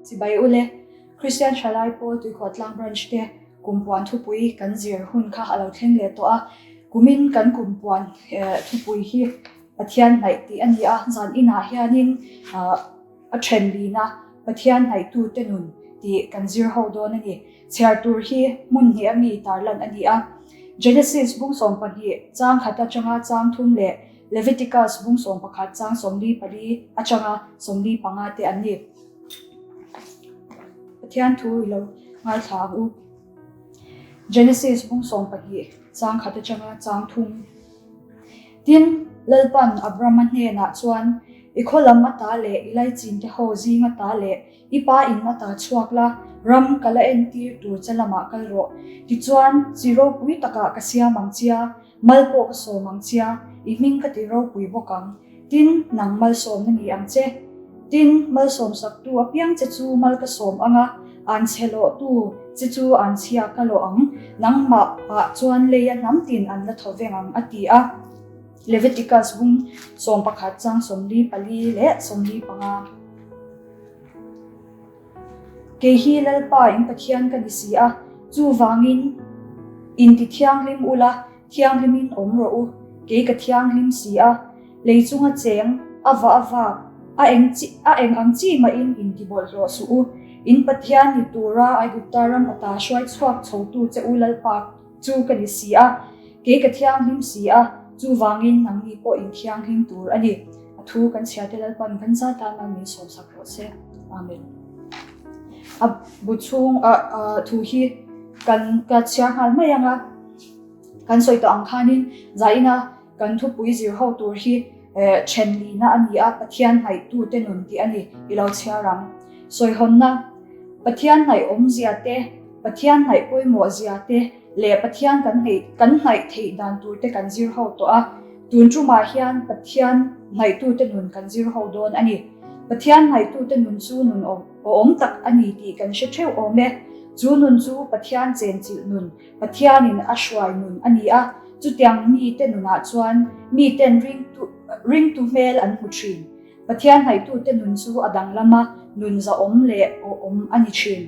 Chibai ule, Kristian Thalai Pawl Tuikhuahtlang Branch te kumpuan thupui kan zir hun kha a lo thleng leh tawh a, kumin kan kumpuan thupui hi Pathian hnaih tih a ni a, zan inah hianin a then lina Pathian hnaihtute nun tih kan zir ho dawn a ni. Chhiar tur hi hmun hnih a mi tarlan a ni a, Genesis bung 12 chang khat atanga chang thum leh Leviticus bung 11 chang 44 atanga 45 te an ni. Pathian thu i lo ngaithla ang u. Genesis bung 12 chang khat atanga chang thum. Tin, Lalpan Abrama hnenah chuan, I khaw lam ata leh i laichin te ho zing ata leh i pa in ata chhuak la, ram ka la entir tur che lamah kal rawh. Tichuan, chi ropui takah ka siam ang chia, mal pawh ka sawm ang chia, i hming ka ti ropui bawk ang. Tin, nang malsawmna ni ang che. Tin, malsawmsaktu apiang che chu mal ka sawm ang a, an chhe lawhtu che chu an chhia ka lawh ang, nangmah ah chuan leia hnam tin an la thaw veng ang, a ti a. Leviticus bung 11 chang 44 leh 45. Kei hi Lalpa in Pathian ka ni si a, chuvangin inti thianghlim ula, thianghlimin awm rawh u, kei ka thianghlim si a, lei chunga cheng, a va a vak, a eng chi a eng ang chi mahin inti bawlhhlawh suh u, in Pathian ni tura Aigupta ram ata hruai chhuak chhotu che u Lalpa chu ka ni si a, kei ka thianghlim si a, chuvangin nangni pawh in thianghlim tur a ni. A thu kan chhiate Lalpan kan za tan a min sawmsak rawh se. Amen. A bu chhung a thu hi kan ka chhiar nghal mai ang a, kan sawi tawh ang khanin zaina kan thupui zir ho tur hi then lina a ni a, Pathian hnaihtute nun tih a ni i lo chhiar ang. Sawihawnna, Pathian hnaih awmzia te, Pathian hnaih pawimawh zia te leh Pathian kan hneih kan hnaih theih dan tur te kan zir ho tawh a, tun tumah hian Pathian hnaihtute nun kan zir ho dawn a ni. Pathian hnaihtute nun chu nun awm tak a ni tih kan hre theuh awm e. Chu nun chu Pathian chenchilh nun, Pathianin a hruai nun a ni a, chutiang mite nunah chuan miten ringtu ringtu hmel an hmu thin. Pathian hnaihtute nun chu a danglam a, nun zahawm leh awhawm a ni thin.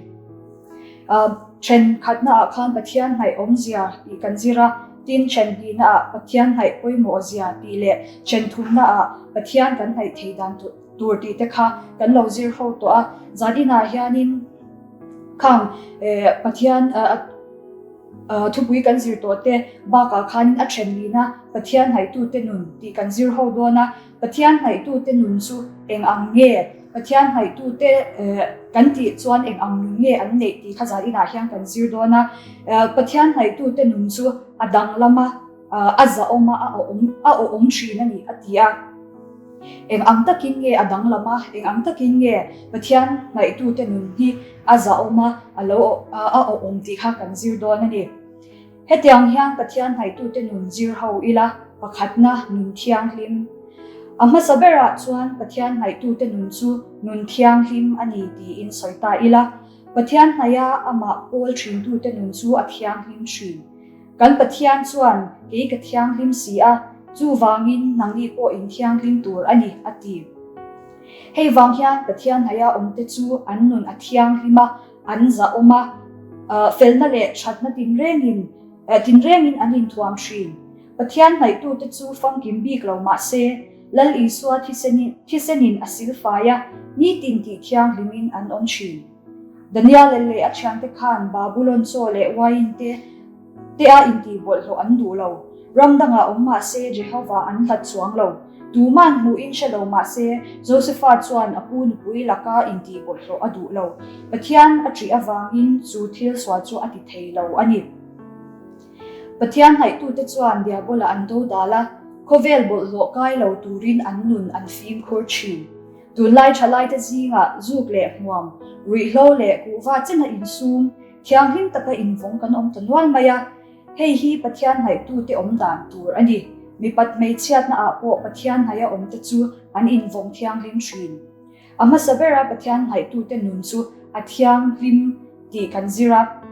Thenkhatnaah khan Pathian hnaih awmzia tih kan zir a, tin thenhnihnaah Pathian hnaih pawimawhzia tih leh thenthumnaah Pathian kan hnaih thei dan tur tih te kha kan lo zir ho tawh a. Zan inah hianin khang Pathian thupui kan zir tawh te bakah khanin a thenhnihna Pathian hnaihtute nun tih kan zir ho dawn a. Pathian hnaihtute nun chu eng ang nge? Pathian hnaihtute kan tih chuan eng ang nun nge an neih tih kha zan inah hian kan zir dawn a. Pathian hnaihtute nun chu a danglam a, a zahawm a, a awhawm a awhawm thin a ni a ti a. Eng ang takin nge a danglam a, eng ang takin nge Pathian hnaihtute nun hi a zahawm a, a lo a awhawm tih kha kan zir dawn a ni. Hetiang hian Pathian hnaihtute nun zir ho ila, pakhatna nun thianghlim. A hmasa berah chuan Pathian hnaihtute nun chu nun thianghlim a ni tiin sawi ta ila, Pathian hnaiha amah pawl thintute nun chu a thianghlim thin. Kan Pathian chuan, Kei ka thianghlim si a, chuvangin nangni pawh in thianghlim tur a ni, a ti. Hei vang hian Pathian hnaiha awmte chu an nun a thianghlim a, an zahawm a, felna leh thatna tinrengin tinrengin an inthuam thin. Pathian hnaihtute chu famkim bik lo mah se, Lal Isua thisenin a silfai a, nitin tih thianghlimin an awm thin. Daniel-a leh a thiante khan Babulon chaw leh uaiin te Te a intihbawlhhlawh an duh lo. Ram dangah awm mah se Jehovah an hlat chuang lo. Tuman hmuhin hre lo mah se Josefa chuan a pu nupui laka intihbawlhhlawh a duh lo. Pathian a ṭih avangin chu thil sual chu a ti thei lo a ni. Pathian hnaihtute chuan Diabola an dodal a, khawvel bawlhhlawh kai lo turin an nun an fimkhur ṭhin. Tunlai ṭhalaite zingah zuk leh hmuam, ruihhlo leh kuhva chena insum, Thianghlim taka invawng kan awm ta nual mai a, hei hi Pathian hnaihtute awm dan tur a ni. Mipat hmeichhiatna ah pawh Pathian hnaia awmte chu an invawng thianghlim thin. A hmasa bera Pathian hnaihtute nun chu a thianghlim tih kan zir a.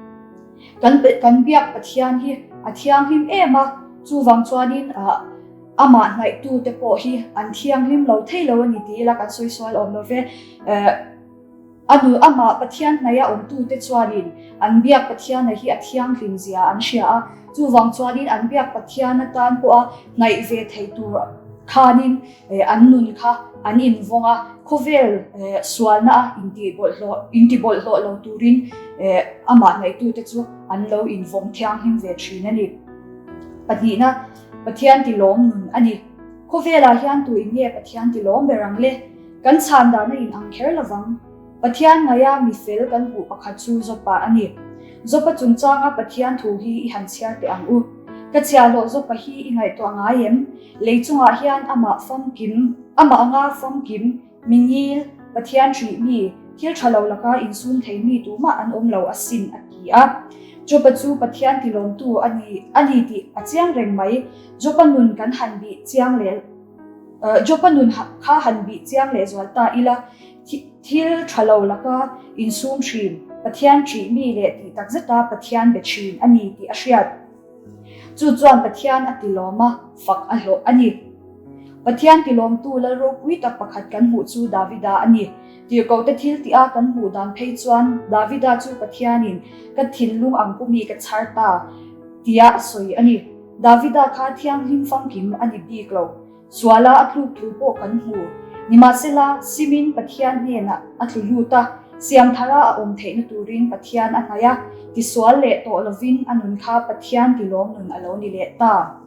Kan kan biak Pathian hi a thianghlim em a, chuvang chuanin amah hnaihtute pawh hi an thianghlim lo thei lo a ni ti ila kan sawi sual awm lo ve. A nu amah Pathian hnaia awmtute chuanin an biak Pathiana hi a thianghlim zia an hria a, chuvang chuanin an biak Pathian atan pawha hnaih ve thei tur khanin an nun kha an invawng a, khawvel sualna a intibawlhhlawh lo turin amah hnaihtute chu an lo invawng thianghlim ve thin a ni. Pahnihna, Pathian tilawm nun a ni. Khawvelah hian tuin nge Pathian tilawm ber ang le? Kan chhan dan a inang kher lovang. Pathian ngaia mi fel kan hmuh pakhat chu Jopa a ni. Jopa chungchanga Pathian thu hi i han chhiar teh ang u. Ka chhiahhlawh Jopa hi i ngaihtuah ngai em? Lei chungah hian amah famkim, amah anga famkim, mi ngil, Pathian hrih mi, thil tha lo laka insum thei mi tumah an awm lo asin a ti a. Jopa chu Pathian tilawmtu a ni a ni tih a chiang reng mai. Jopa nun kan han bih chiang leh. Jopa nun kha han bih chiang leh zual ta ila, thil tha lo laka insum thin, Pathian ṭih mi leh tih tak zeta Pathian be thin a ni tih a hriat. Chu chuan Pathian a tilawm a, fak a hlawh a ni. Pathian tilawmtu lal ropui tak pakhat kan hmuh chu Davida a ni. Tirhkohte thil tih a kan hmuh dan phei chuan Davida chu Pathianin ka thinlung ang pumi ka chhar ta tia a sawi a ni. Davida kha thianghlim famkim a ni bik lo. Suala a tluk thu pawh kan hmu. Nimahsela, simin Pathian hnenah a tlu lut a, siamthara a awm theihna turin Pathian a hnaih a, tisual leh tawh lovin a nun kha Pathian tilawm nun a lo ni leh ta.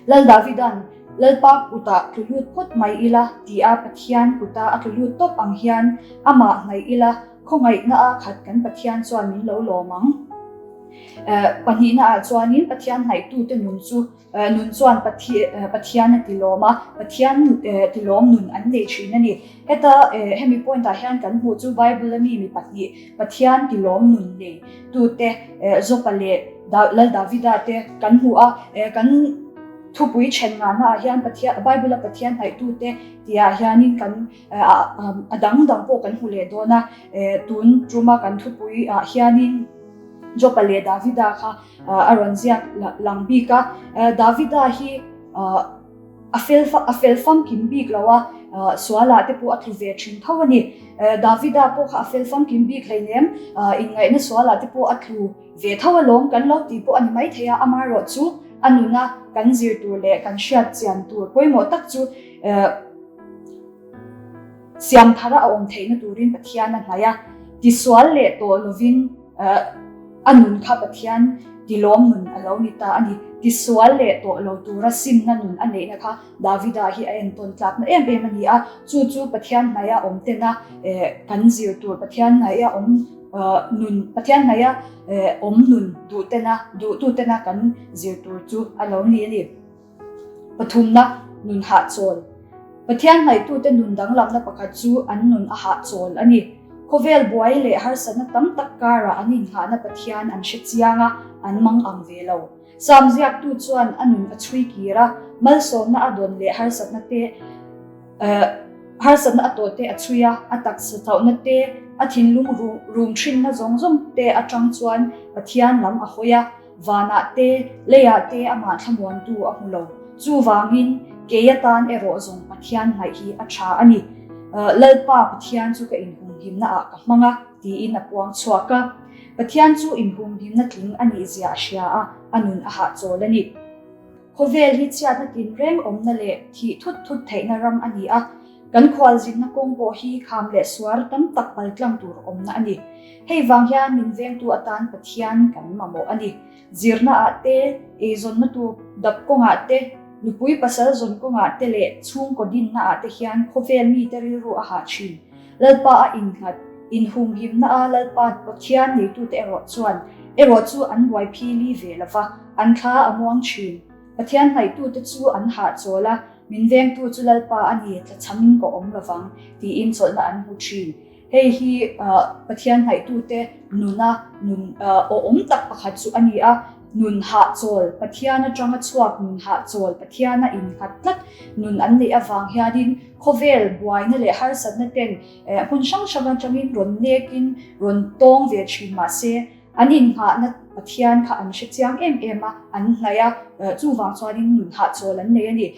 Lal Davida'n, Lalpa kutah tlu lut phawt mai ila tia Pathian kuta a tlu lut tawp ang hian amah hnaih ila, khawngaihna a khat kan Pathian chuan min lo lawm ang. Pahnihna ah chuanin Pathian hnaihtute nun chu nun chuan Pathian a tilawm a, Pathian tilawm nun an nei thin a ni. Heta hemi point ah hian kan hmuh chu Bible a mi mi pahnih Pathian tilawm nun nei tute Jopa leh Lal Davida te kan hmu a, kan thupui then ngahna ah hian Bible a Pathian hnaihtute tih ah hianin kan a dang dang pawh kan hmu leh dawn a, tun tuma kan thupui ah hianin Jopa leh Davida kha a rawn ziak lang bik a. Davida hi a fel a fel famkim bik lo a, sualah te pawh a tlu ve thin tho a ni. Davida pawh kha a fel famkim bik hleinem, inngaihna sualah te pawh a tlu ve tho alawm kan lo tih pawh a ni maithei a, amaherawh chu a nuna kan zir tur leh kan hriat chian tur pawimawh tak chu Siam thara a awm theihna turin Pathian a hnaih a, tisual leh tawh lovin a nun kha Pathian tilawm nun a lo ni ta a ni. Tisual leh tawh lo tura simna nun a neihna kha Davida hi a entawn tlakna em em a ni a, chu chu Pathian hnaia awm tena kan zir tur, Pathian hnaia awm nun, Pathian hnaia awm nun duh tena, duhtu tena kan zir tur chu a lo ni a ni. Pathumna, nun hahchawl. Pathian hnaihtute nun danglamna pakhat chu an nun a hahchawl a ni. Khawvel buai leh harsatna tam tak karah an innghahna Pathian an hre chiang a, an mang ang ve lo. Sam ziaktu chuan a nun a chhui kir a, malsawmna a dawn leh harsatna te harsatna a tawh te a chhui a, a taksa chauhna te, a thinlung rum thinna zawng zawng te atang chuan Pathian lam a hawi a. Vanah te, leiah te amah thlamuantu a hmu lo. Chuvangin, kei atan erawh zawng Pathian hnaih hi a tha a ni. Lalpa Pathian chu ka inhumhimna ah ka hmang a, tiin a puang chhuak a. Pathian chu inhumhimna tling a nih zia a hria a, a nun a hahchawl a ni. Khawvel hi chhiatna tinreng awmna leh thih thut thut theihna ram a ni a. Kan khualzinna kawng pawh hi kham leh suar tam tak paltlang tur awmna a ni. Hei vang hian min vengtu atan Pathian kan mamawh a ni. Zirna ah te, eizawnna tur dap kawngah te, nupui pasal zawn kawngah te leh chhungkaw dinna ah te hian khawvel mite rilru a hah thin. Lalpa a innghat, inhumhimna a Lalpa Pathian neitute erawh chuan erawh chu an buai phili ve lova, an thla a muang thin. Pathian hnaihtute chu an hahchawl a, Min vengtu chu Lalpa a ni, tlachhamin ka awm lovang, tiin chawlhna an hmu thin. Hei hi Pathian hnaihtute nuna nun awhawm tak pakhat chu a ni a, nun hahchawl, Pathian atanga chhuak nun hahchawl, Pathiana innghat tlat nun an neih avang hianin khawvel buaina leh harsatna ten hmun hrang hrang atangin rawn nekin rawn tawng ve thin mahse, An innghahna Pathian kha an hre chiang em em a, an hnaih a, chuvang chuanin nun hahchawl an nei a ni.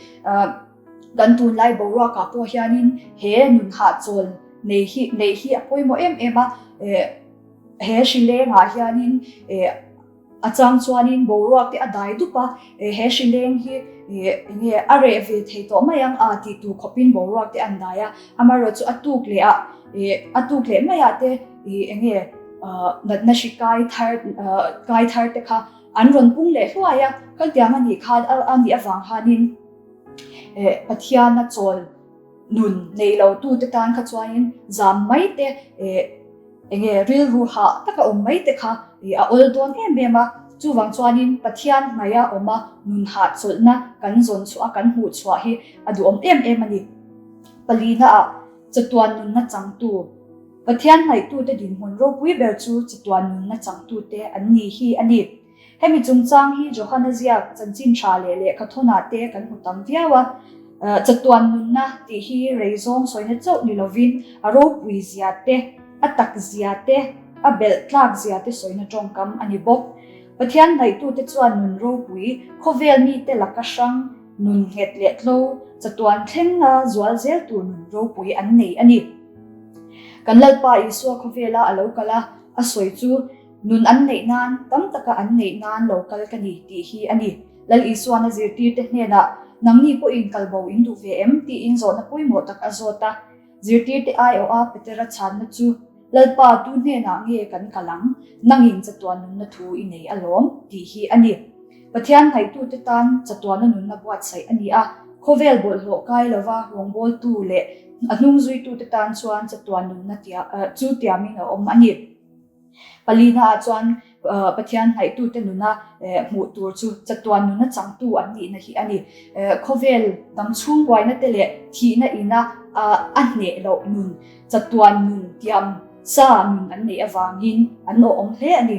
Kan tunlai boruakah pawh hianin he nun hahchawl nei hi neih hi a pawimawh em em a, he hri lengah hianin a chang chuanin boruak te a dai dup a, he hri leng hi eng nge a reh ve thei tawh mai ang a tih tur khawpin boruak te an dai a, amaherawhchu chu a tuk leh ah a tuk leh maiah te eng nge natna hri kai thar kai thar te kha an rawn pung leh hluai a, khatiang a nih khan a nih avang khanin Pathiana chawl nun nei lo tute tan kha chuanin zam mai te eng nge rilru hah taka awm mai te kha a awl dawn em em a, chuvang chuanin Pathian hnaia awma nun hahchawlhna kan zawn chhuah a kan hmuh chhuah hi a duhawm em em a ni. Palina ah chatuan nunna changtu, Pathian hnaihtute dinhmun ropui ber chu chatuan nunna changtute an ni hi a ni. Hemi chungchang hi Johana ziak chanchin tha leh lehkhathawnah te kan hmu tam viau a. Chatuan nunna tih hi rei zawng sawina chauh ni lovin a ropui zia te, a tak zia te, a belh tlak zia te sawina tawngkam a ni bawk. Pathian hnaihtute chuan nun ropui, khawvel mite laka hrang, nun nghet leh tlo, chatuan thlenga zual zel tur nun ropui an nei a ni. Kan Lalpa Isua khawvela a lo kal a, a sawi chu, Nun an neih nan, tam taka an neih nan lo kal ka ni tih hi a ni. Lal Isuan a zirtirte hnenah, Nangni pawhin kal bo in duh ve em? tiin zawhna pawimawh tak a zawt a. Zirtirte aiawha Petera chhanna chu, Lalpa, tu hnenah nge kan kal ang? Nangin chatuan nunna thu i nei alawm, tih hi a ni. Pathian ngaihtute tan chatuana nunna buatsaih a ni a, khawvel bawlhhlawh kai lova rawngbawltu leh a hnungzuitute tan chuan chatuan nunna chu tiamin a awm a ni. Palina ah chuan Pathian hnaihtute nuna hmuh tur chu chatuan nuna changtu an nihna hi a ni. Khawvel dam chhung buaina te leh thihna ina a hneh loh nun, chatuan nun tiam sa nun an neih avangin an awhawm hle a ni.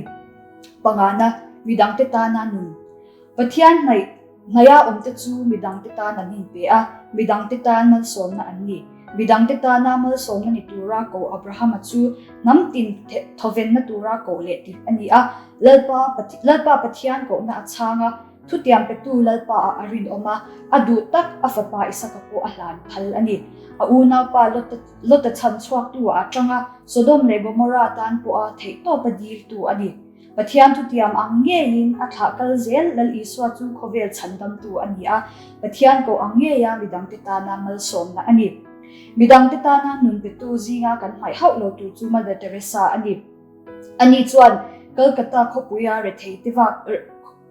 Pangana, midangte tana nun. Pathian hnaih Hnaia awmte chu midangte tan an inpe a, midangte tan malsawmna an ni. Midangte tana malsawmna ni tura koh Abrahama chu hnam tin thawvenna tura koh leh tih a ni a. Lalpa Lalpa Pathian kohna a chhang a, thutiam petu Lalpaah a rinawm a, a duh tak a fapa Isaka pawh a hlan phal a ni. A unaupa Lota Lota chhan chhuaktu ah a tang a, Sodom leh Gomorrah tan pawha theihtawpa diltu a ni. Pathian thutiam ang ngeiin a thlah kal zel Lal Isua chu khawvel chhandamtu a ni a, Pathian koh ang ngeia midangte tana malsawmna a ni. Midangte tana nun petu zinga kan hmaih hauh lo tur chu Mother Teresa a ni. Ani chuan Calcutta khawpuia rethei te vak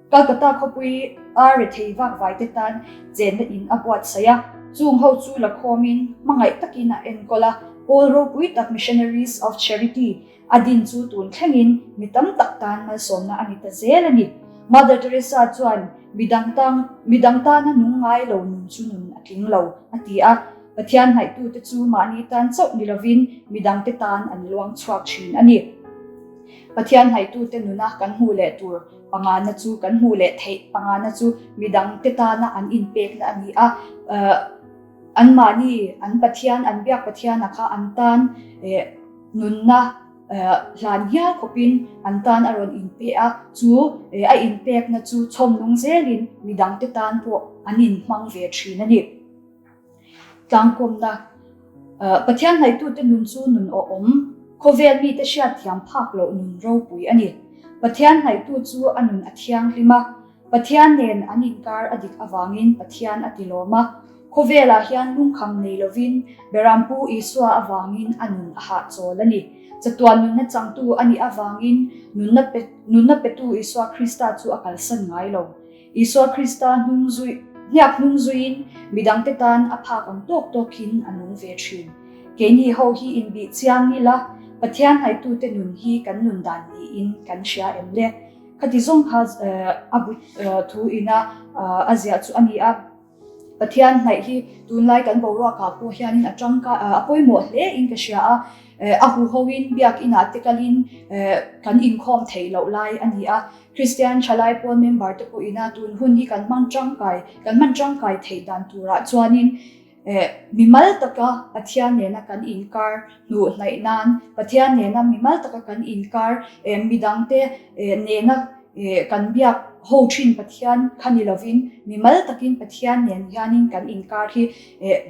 Calcutta khawpui a rethei vak vaite tan chenna in a buatsaih a, chung ho chu la khawmin hmangaih takin a enkawl a, pawl ropui tak Missionaries of Charity A din chu tun thlengin mi tam tak tan malsawmna a ni ta zel a ni. Mother Teresa chuan, Midang tang, midang tana nung ngai lo nun chu nun a tling lo, a ti a. Pathian hnaihtute chu mahni tan chauh ni lovin midangte tan an luang chhuak thin a ni. Pathian hnaihtute nuna kan hmuh leh tur pangana chu kan hmuh leh theih pangana chu midangte tana an inpekna a ni a. Anmahni, an Pathian, an biak Pathiana kha an tan nunna hlan hial khawpin an tan a rawn inpe a, chu a inpekna chu chhawm nung zelin midangte tan pawh an inhmang ve thin a ni. Tlangkawmna, Pathian hnaihtute nun chu nun awhawm, khawvel mite hriatthiam phak loh nun ropui a ni. Pathian hnaihtu chu a nun a thianghlim a, Pathian nen an inkar a dik avangin Pathian a ti lawm a, khawvelah hian lungkham nei lovin Berampu Isua avangin a nun a hahchawl a ni. Chatuan nunna changtu a nih avangin nunna pe nunna petu Isua Krista chu a kalsan ngai lo. Isua Krista hnung zui hniak hnung zuiin midangte tan a phak ang tawk tawkin a nung ve thin. Keini ho hi inbih chiang ila Pathian hnaitute nun hi kan nun dan niin kan hria em le? Khati zawng kha a bu thu ina a ziah chu a ni a. Pathian hnaih hi tunlai kan boruakah pawh hianin a tangkai a pawimawh hle in ka hria a. A huhoin biak inah te kalin kan inkhawm theih loh lai a ni a. Kristian thalai pawl member te pawh ina tun hun hi kan hmang tangkai kan hman tangkai theih dan turah chuanin Mimal taka Pathian nena kan inkar hnuh hnaih nan, Pathian nena mimal taka kan inkar midangte nena. Kan biak ho thin Pathian kha ni lovin mimal takin Pathian nen hianin kan inkar hi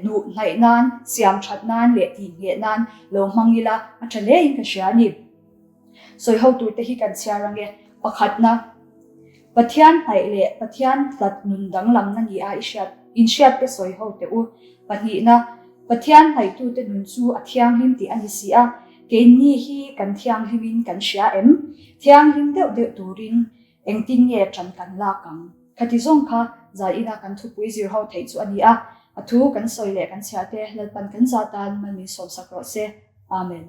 hnuh hnaih nan, siam that nan leh tihngheh nan lo hmang ila a tha hlein ka hria a ni. Sawi ho tur te hi kan chhiar ang e. Pakhatna, Pathian hnaih leh Pathian hlat nun danglamna ni a i hriat inhriat te sawi ho teh u. Pahnihna, Pathian hnaihtute nun chu a thianghlim tih a ni si a, Keini hi kan thianghlimin kan hria em? Thianghlim deuh deuh turin engtin nge ṭan kan lak ang? Khati zawng kha zaina kan thupui zir ho theih chu a ni a, a thu kan sawi leh kan chhiah te Lalpan kan zah tan mal min sawmsak rawh se. Amen.